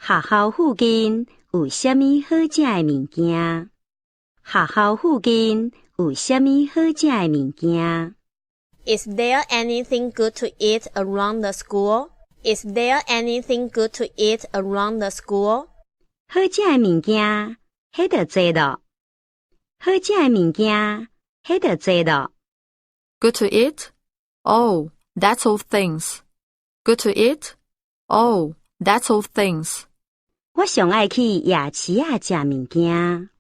學校附近有啥物好食的物件？學校附近有啥物好食的物件？ Is there anything good to eat around the school? Is there anything good to eat around the school? 好食的物件，彼就濟囉。好食的物件，彼就濟囉。 Good to eat? Oh, that's all things. Good to eat? Oh, that's all things. 我上愛去夜市仔食物件。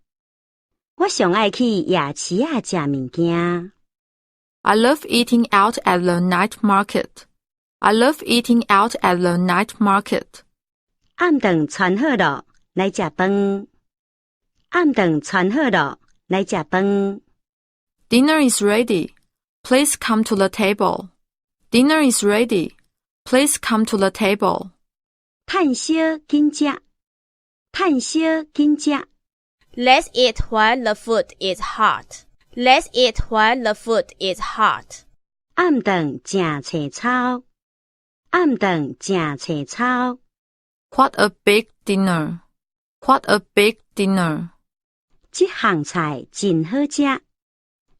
我上愛去夜市仔食物件。 I love eating out at the night market. I love eating out at the night market. 暗頓傳好囉，來食飯。暗頓傳好囉，來食飯。 Dinner is ready. Please come to the table. Dinner is ready. Please come to the table. 趁燒緊食，趁燒緊食。 Let's eat while the food is hot. Let's eat while the food is hot. 暗頓誠青草，暗頓誠青草。 What a big dinner! What a big dinner! 這項菜真好食，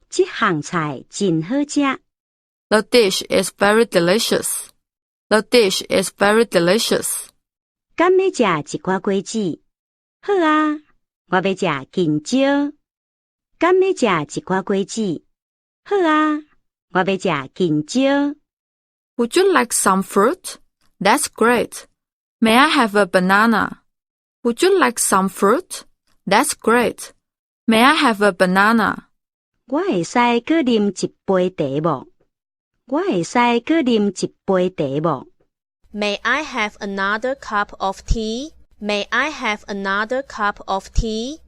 這項菜真好食。 The dish is very delicious. The dish is very delicious. 敢欲食一寡果子？好啊，我欲食香蕉。敢欲食一寡果子？好啊，我欲食香蕉。 Would you like some fruit? That's great. May I have a banana? Would you like some fruit? That's great. May I have a banana? 我會使閣啉一杯茶無？我會使閣啉一杯茶無？ May I have another cup of tea? May I have another cup of tea?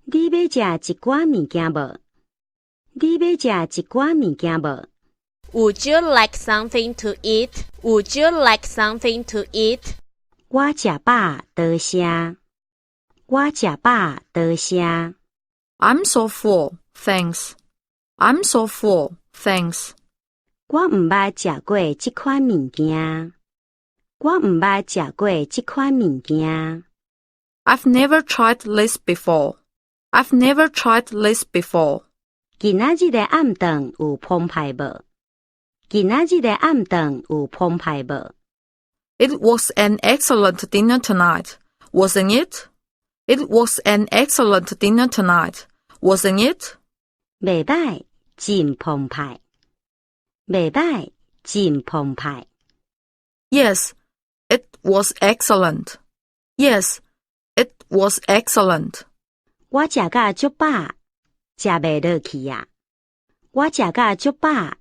你欲食一寡物件無？你欲食一寡物件無？ Would you like something to eat? Would you like something to eat? 我食飽，多謝。我食飽，多謝。 I'm so full, thanks. I'm so full, thanks. 我毋捌食過這款物件。我毋捌食過這款物件。 I've never tried this before. I've never tried this before. 今仔日的暗頓有澎湃無？今仔日的暗頓有澎湃無？ It was an excellent dinner tonight, wasn't it? It was an excellent dinner tonight, wasn't it? 袂䆀，真澎湃。袂䆀，真澎湃。 Yes, it was excellent. Yes, it was excellent. 我食甲足飽，食袂落去啊！我食甲足飽，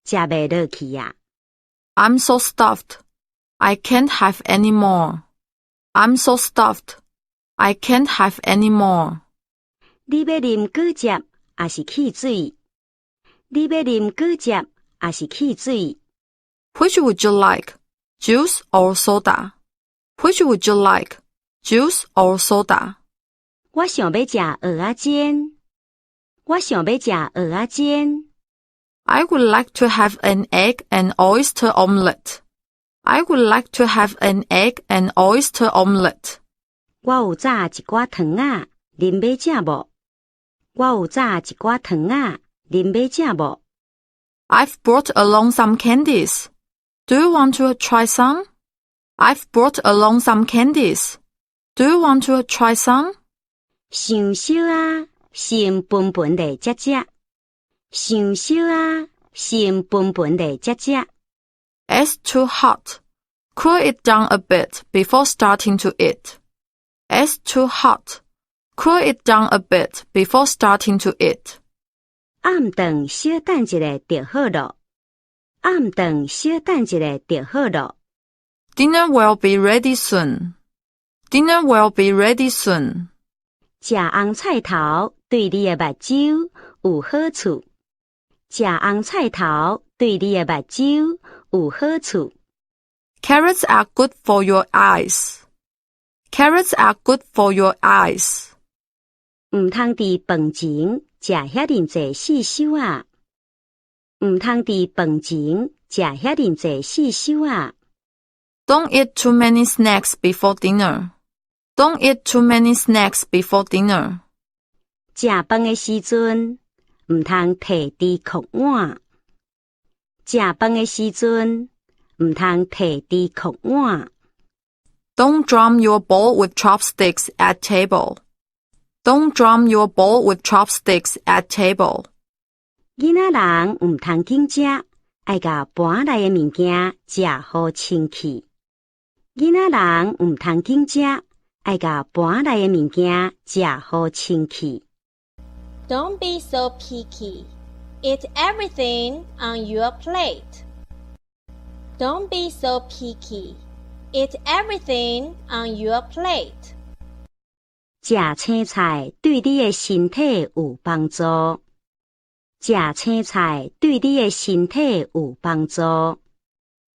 食袂落去啊！ I'm so stuffed. I can't have any more. I'm so stuffed. I can't have any more. 你欲啉果汁抑是汽水？你欲啉果汁抑是汽水？ Which would you like, juice or soda? Which would you like, juice or soda? 我想欲食蚵仔煎。我想欲食蚵仔煎。 I would like to have an egg and oyster omelette. I would like to have an egg and oyster omelette. 我有紮一寡糖仔，恁欲食無？我有紮一寡糖仔，恁欲食無？ I've brought along some candies. Do you want to try some? I've brought along some candies. Do you want to try some? 傷燒啊，先分分咧食食。傷燒啊，先分分咧食食。 It's too hot. Cool it down a bit before starting to eat. It's too hot. Cool it down a bit before starting to eat. 暗頓小等一下就好囉。暗頓小等一下就好囉。 Dinner will be ready soon. Dinner will be ready soon. 食紅菜頭對你的目睭有好處。食紅菜頭對你的目睭有好處。 Carrots are good for your eyes. Carrots are good for your eyes. 毋通佇飯前食遐爾濟四手仔。毋通佇飯前食遐爾濟四手仔。 Don't eat too many snacks before dinner. Don't eat too many snacks before dinner. 食飯的時陣，毋通提豬殼碗。食飯的時陣，毋通提豬殼碗。 Don't drum your bowl with chopsticks at table. Don't drum your bowl with chopsticks at table. 囡仔人毋通緊食，愛共盤內的物件食予清氣。囡仔人毋通緊食，愛共盤內的物件食予清氣。 Don't be so picky. Eat everything on your plate. Don't be so picky. Eat everything on your plate. 食青菜對你的身體有幫助。食青菜對你的身體有幫助。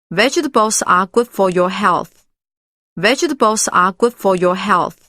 Vegetables are good for your health. Vegetables are good for your health.